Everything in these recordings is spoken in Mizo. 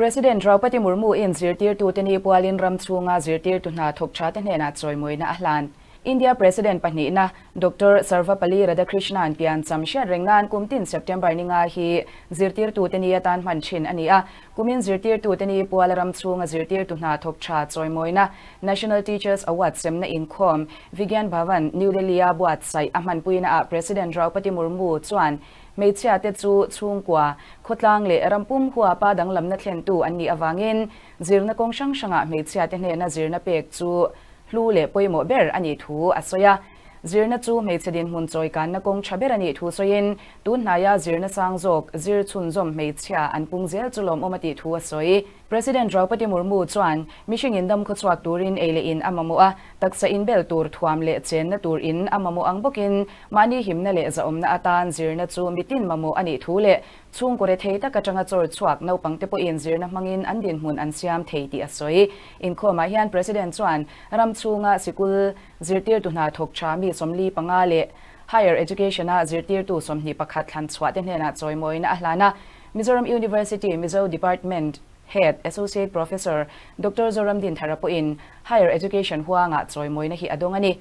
President Draupadi Murmu in zirtirtute ni pualin ram chhunga zirtirtu hna thawk tha te hnenah chawimawina a hlan. India President pahnihna Doctor Sarvepalli Radhakrishnan pian cham hriat reng nan kum tin September ni nga hi zirtirtute ni atan hman thin a ni a. Kumin zirtirtute ni puala ram chhunga zirtirtu hna thawk tha chawimawina National Teachers Award semna inkhawm Vigyan Bhavan, New Delhi-a buatsaih a hmanpuina ah President Draupadi Murmu chuan Hmeichhia te chu chhungkua, khawtlang leh ram pum huapa danglamna thlentu an nih avangin zirna kawng hrang hrangah hmeichhia te hnena zirna pek chu hlu leh pawimawh ber a nih thu a sawi a. Zirna chu hmeichhe dinhmun chawikanna kawng tha ber a nih thu sawiin tun hnaia zirna sang zawk zir chhunzawm hmeichhia an pung zel chu lawmawm a tih thu a sawi. President Draupadi Murmu chuan mihring in dam khawchhuak turin ei leh in a mamawh a, taksa inbel tur thuam leh chenna tur in a mamawh ang bawkin mahni himna leh zahawmna atan zirna chu mitin mamawh a nih thu leh chhungkaw rethei tak atanga chawr chhuak naupangte pawhin zirna hmangin an dinhmun an siam thei tih a sawi. Inkhawmah hian President chuan ram chhunga sikul zirtirtu hna thawk tha mi 45 leh Higher Education-a zirtirtu 21 thlan chhuah te hnenah chawimawina a hlan a. Mizoram University Mizo Department Head Associate Professor Doctor Zoram Dinthara pawhin Higher Education huangah chawimawina hi a dawng a ni.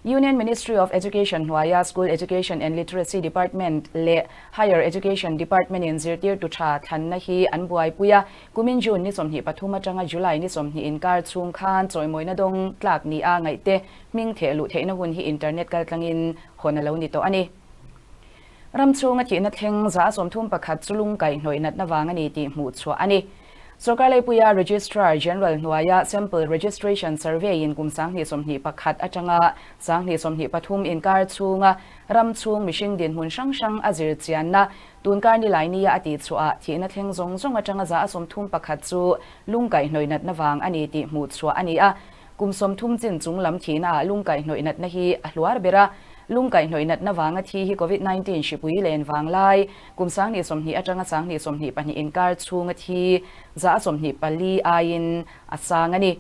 Union Ministry of Education hnuaia School Education and Literacy Department leh Higher Education Department-in zirtirtu tha thlanna hi an buaipui a, kumin June ni 23 atanga July ni 20 inkar chhung khan chawimawina dawng tlak nia ngaihte hming theh luh theihna hun hi internet kaltlangin hawn a lo ni tawh a ni. Ram chhunga thihna thleng 31 chu lung kaihhnawih natna vang a ni tih hmuh chhuah a ni. Sorkar Leipuia Registrar General hnuaia Sample Registration Survey in kum 2021 atanga 2023 inkar chhunga ram chhung mihring dinhmun hrang hrang a zir chianna tunkar nilai nia a tih chhuah thihna thleng zawng zawng atanga 31 chu lung kaihhnawih natna vang a ni tih hmuh chhuah a ni a. Kum 30 chin chung lam thihnaah lung kaihhnawih natna hi a hluar ber a, lung kaihhnawih natna vanga thi hi Covid 19 hripui len vang lai kum 2020 atanga 2022 inkar chhunga thi 24 aiin a sang a ni.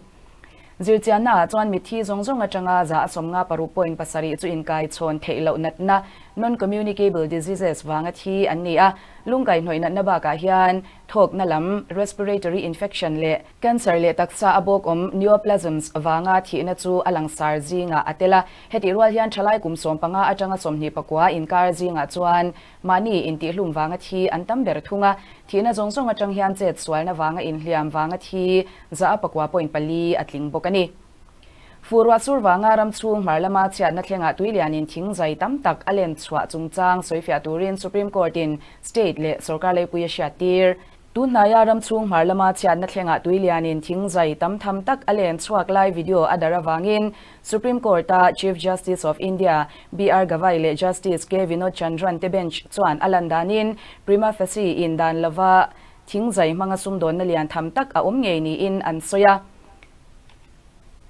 Zirchiannaah chuan mitthi zawng zawng atanga 56.7 chu inkaichhawn theih loh natna, non-communicable diseases, vanga thi an ni a, lung kaihhnawih natna bakah hian thawkna lam, respiratory infection, leh Cancer leh taksa a bawk awm neoplasms vanga thihna chu a langsar zingah a tel a. Hetih rual hian thalai kum 15 atanga 29 inkar zingah chuan mahni intihhlum vanga thi an tam ber thung a. Thihna zawng zawng atang hian chet sualna vanga inhliam vanga thi 6.4 a tling bawk a ni. Fur ruah sur vanga ram chhung hmar lama chhiatna thlengah tui lianin thing zai tam tak a len chhuah chungchang sawifiah turin Supreme Court-in state leh sorkar leipui a hriattir. Tunhnaia ram chhung hmar lama chhiatna thlengah tui lianin thing zai tam tham tak a len chhuak lai video a darh avangin Supreme Court-a Chief Justice of India BR Gavai leh Justice K Vinod Chandran te bench chuan a lan danin prima facie in dan lova thing zai hmanga sumdawnna lian tham tak a awm ngei niin an sawi a.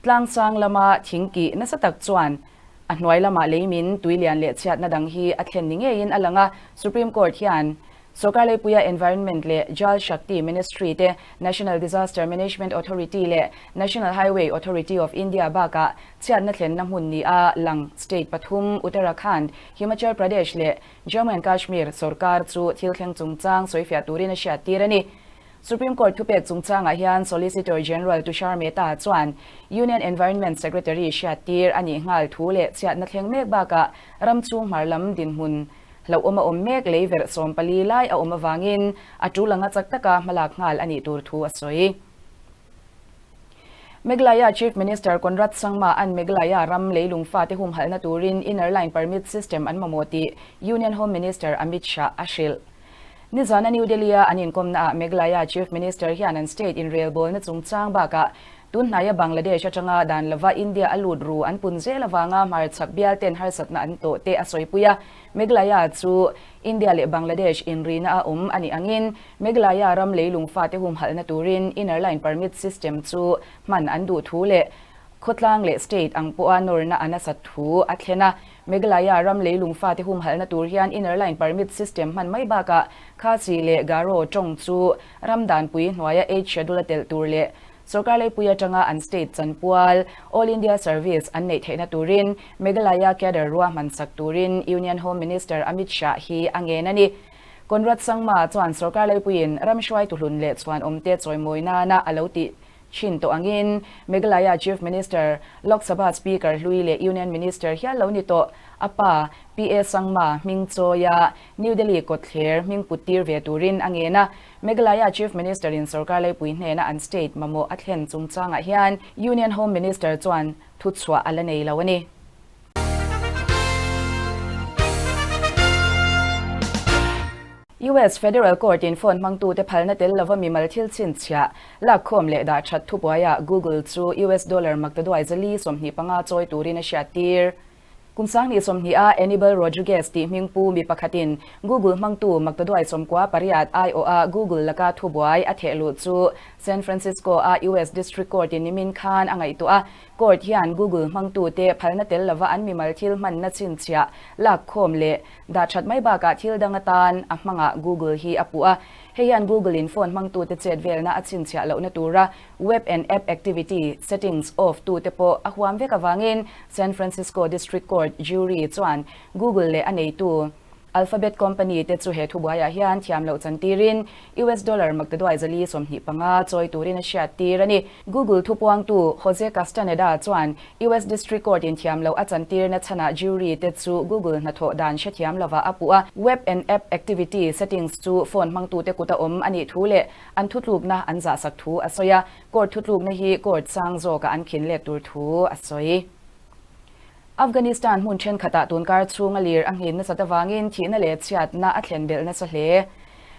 Tlangsang lama thing kih nasa tak chuan a hnuai lamah leimin tui lian leh chhiatna dang hi a thlen ni ngeiin a lang a, Supreme Court hian Sorkar Leipuia Environment leh Jal Shakti Ministry te, National Disaster Management Authority leh National Highway Authority of India bakah chhiatna thlenna hmun ni a lang state pathum Uttarakhand, Himachal Pradesh leh Jammu and Kashmir sorkar chu thil thleng chungchang sawifiah turin a hriattir a ni. Supreme Court thupek chungchangah hian Solicitor General Tushar Mehta chuan Union Environment Secretary hriattir a nih nghal thu leh chhiatna thleng mek bakah ram chhung hmar lam dinhmun Hlauhawm a awm mek lei verh 14 lai a awm avangin a tul anga chak taka hmalak nghal a nih tur thu a sawi. Meghalaya Chief Minister Conrad Sangma an Meghalaya ram leilung fate humhalhna turin Inner Line Permit System an mamawh tih Union Home Minister Amit Shah a hrilh. Nizana New Delhi-a an inkawmnaah Meghalaya Chief Minister hian an state inrelbawlna chungchang bakah Tunhnaia Bangladesh atanga dan lova India a lut ru an pun zel avanga hmarchhak bial ten harsatna an tawh te a sawipui a. Meghalaya chu India leh Bangladesh inrina a awm a nih angin Meghalaya ram leilung fate humhalhna turin Inner Line Permit System chu hman an duh thu leh khawtlang leh state ang pawha nawrna a nasat thu a thlen a. Meghalaya ram leilung fate humhalhna tur hian Inner Line Permit System hman mai bakah Khasi leh Garo tawng chu ram danpui hnuaia Eight Schedule a telh tur leh Sorkar leipui atanga an state chanpual All India Service an neih theihna turin Meghalaya cadre ruahman sak turin Union Home Minister Amit Shah hi a ngen a ni. Conrad Sangma chuan sorkar laipuiin ram hruaitu hlun leh chhuanawmte chawimawi nana a lo tih thin tawh angin Meghalaya Chief Minister, Lok Sabha Speaker hlui leh Union Minister hial lo ni tawh a pa PA Sangma hming chawia New Delhi kawtthler hming put tir ve turin a ngen a. Meghalaya Chief Minister in sorkar laipui hnena an state mamawh a thlen chungchangah hian Union Home Minister chuan thuchhuah a la nei lo a ni. US Federal Court in phone hmangtute phalna tel lova mimal thil chhinchhiah lakkhawm leh dah that thubuaiah Google chu US dollar maktaduai zali 25 chawi turin a hriattir. Kum 2020 a Anibal Rodriguez tih hming pu mi pakhatin Google hmangtu maktaduai 98 aiawha Google laka thubuai a theh luh chu San Francisco a US District Court in nimin khan a ngaihtuah a. Court hian Google hmangtute phalna tel lova an mimal thil hmanna chhinchhiah lakkhawm leh dah that mai bakah thil dang atan a hmangah Google hi a puh a. Hei hian Google in phone hmangtute chet velna a chhinchhiah lohna tura Web and App Activity settings off tute pawh a huam vek avangin San Francisco District Court jury chuan Google leh a neitu Alphabet company te chu he thubuaiah hian thiam loh chantirin US dollar maktaduai 425 chawi turin a hriat tir a ni. Google thupuangtu Jose Castaneda chuan US District Court in thiam loh a chantirna chhanah jury te chu Google hnathawh dan hrethiam lovah a puh a. Web and App Activity settings chu phone hmangtute kuta awm a nih thu leh an thutlukna an zahsak thu a sawi a. Court thutlukna hi court sang zawkah an khin let tur thu a sawi. Afghanistan hmun thenkhatah tunkar chhunga lir a nghin nasat avangin thihna leh chhiatna a thlen belh nasa hle.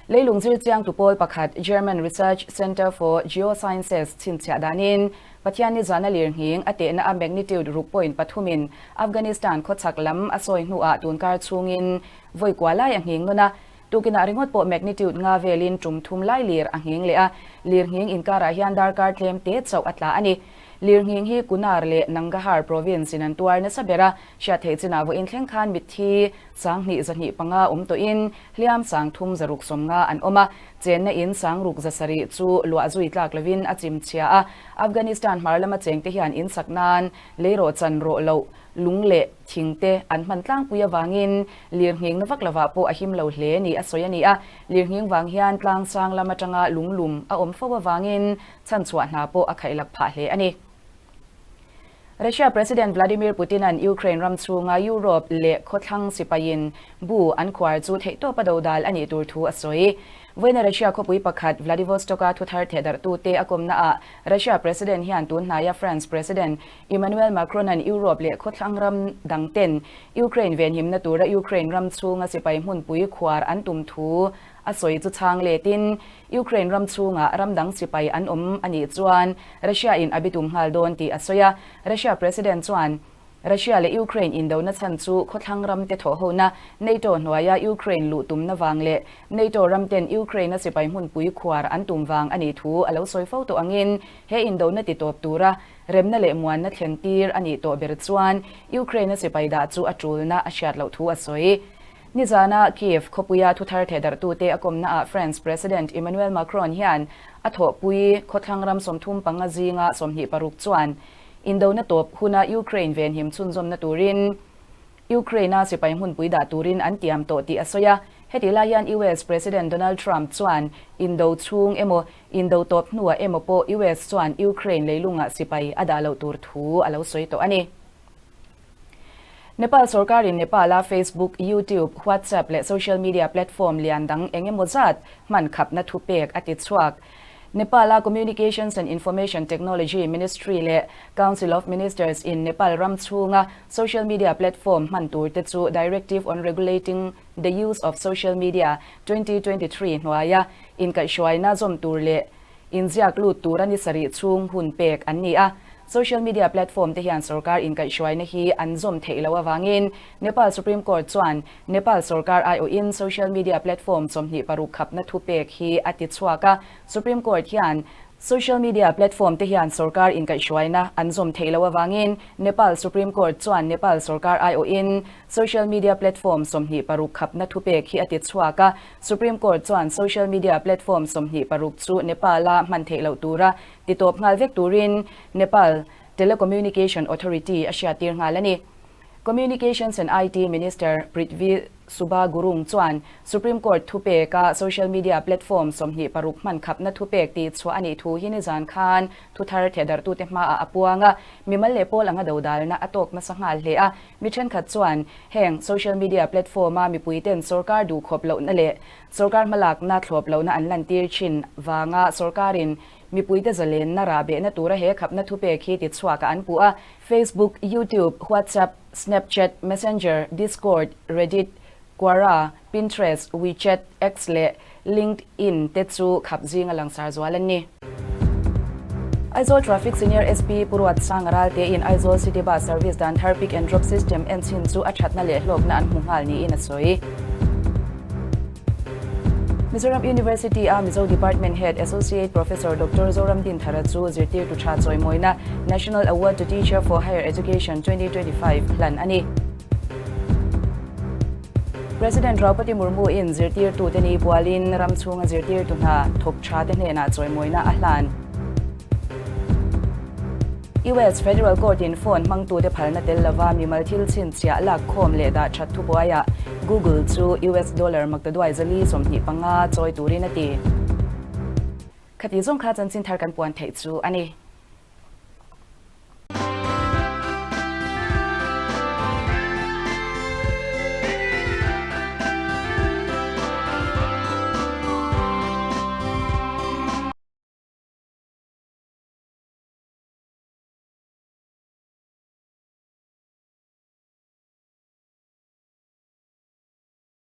Leilung zir chiangtu pawl pakhat German Research Center for Geosciences chhinchhiah danin Pathianni zana lir nghing a tehna a magnitude ruk point pathumin Afghanistan khawchhak lam a sawi hnuah tunkar chhungin vawi kua lai a nghing nawn a. Tukinah ringawt pawh magnitude nga velin tum thum lai lir a nghing leh a, lir nghing inkarah hian darkar tlem te chauh a tla a ni. Lir nghing hi Kunar leh Nangarhar province in an tuar nasa ber a, hriat theih chinah vawiin thleng khan mitthi 2205 awm tawhin hliam 3650 an awm a, chenna in 6700 chu luah zui tlak lovin a chim chhia a. Afghanistan hmar lama chengte hian in sak nan leirawh chan rawh loh lung leh thing te an hman tlangpui avangin lir nghing na vak lovah pawh a him lo hle ni a sawi a ni a. Lir nghing vang hian tlang sang lam atanga lung lum a awm fo avangin chhan chhuah hna pawh a khaihlak phah hle a ni. Russia President Vladimir Putin-a'n Ukraine ram chhunga Europe leh khawthlang sipaiin bu an khuar chu theihtawp a dodal a nih tur thu a sawi. Vawiina Russia khawpui pakhat Vladivostok-a thuthar thehdarhtute a kawmnaah Russia President hian tun hnaia France President Emmanuel Macron-a'n Europe leh khawthlang ram dangten Ukraine venhimna tura Ukraine ram chhunga sipai hmunpui khuar an tum thu a sawi chu chhang letin Ukraine ram chhungah ram dang sipai an awm a nih chuan Russia-in a bitum nghal dawn tih a sawi a. Russia President chuan Russia leh Ukraine indona chhan chu khawthlang ramte thawhhona NATO hnuaia Ukraine luh tumna vang leh NATO ramten Ukraine-a sipai hmunpui khuar an tum vang a nih thu a lo sawi fo tawh angin he indona titawp tura remna leh muanna thlen tir a nih tawh ber chuan Ukraine-a sipai dah chu a tulna a hriat loh thu a sawi. Nizana Kyiv khawpuia thuthar thehdarhtute a kawmnaah France President Emmanuel Macron hian a thawhpui khawthlang ram 35 zinga 26 chuan indona tawp huna Ukraine venhim chhunzawmna turin Ukraine-a sipai hmunpui dah turin an tiam tawh tih a sawi a. Heti lai hian US President Donald Trump chuan indo chhung emaw, indo tawp hnuah emaw pawh US chuan Ukraine leilungah sipai a dah loh tur thu a lo sawi tawh a ni. Nepal sorkarin Nepal-a Facebook, YouTube, WhatsApp leh social media platform lian dang eng emaw zat hman khapna thupek a ti chhuak. Nepal-a Communications and Information Technology Ministry leh Council of Ministers in Nepal ram chhunga social media platform hman turte chu Directive on Regulating the Use of Social Media, 2023 hnuaia inkaihhruaina zawm tur leh inziak lut tura ni sarih chhung hun pek an ni a. Social media platform te hian sorkar inkaihhruaina hi an zawm theih loh avangin Nepal Supreme Court chuan Nepal sorkar aiawhin social media platform 26 khapna thupek hi a ti chhuak a. Supreme Court hian social media platform te hian sorkar inkaihhruaina an zawm theih loh avangin Nepal Supreme Court chuan Nepal sorkar aiawhin social media platform 26 khapna thupek hi a ti chhuak a. Supreme Court chuan social media platform 26 chu Nepal-a hman theih loh tura titawp nghal vek turin Nepal Telecommunication Authority a hriattir nghal a ni. Communications and IT Minister Prithvi. Subha Gurung chuan Supreme Court thupeka social media platform 26 hman khapna thupek tih chhuah a nih thu hi nizan khan thuthar thehdarhtute hmaah a puang a, mimal leh pawl anga dodalna a tawk nasa nghal hle a. Mi thenkhat chuan heng social media platform-a mipuiten sorkar duhkhawp lohna leh sorkar hmalakna thlawp lohna an lantir thin vanga sorkarin mipuite zalenna rahbehna tura he khapna thupek hi tichhuakah an puh a. Facebook, YouTube, WhatsApp, Snapchat, Messenger, Discord, Reddit, Quora, Pinterest, WeChat, X leh LinkedIn te chu khap zinga langsar zual an ni. Aizawl Traffic Senior SP Pu Ruatsanga Raltein Aizawl City Bus Service dan thar Pick and Drop System en chhin chu a thatna leh hlawkna an hmu nghal niin a sawi. Mizoram University a Mizo Department Head Associate Professor Doctor Zoram Dinthara chu zirtirtu tha chawimawina National Award to Teacher for Higher Education 2025 hlan a ni. President Draupadi Murmu in zirtirtute ni pualin ram chhunga zirtirtu hna thawk tha te hnenah chawimawina a hlan. US Federal Court in phone hmangtute phalna tel lova mimal thil chhinchhiah lak khawm leh dah that thubuaiah Google chu US dollar maktaduai 425 chawi turin a ti. Khati zawng kha chanchin thar kan puan theih chu a ni.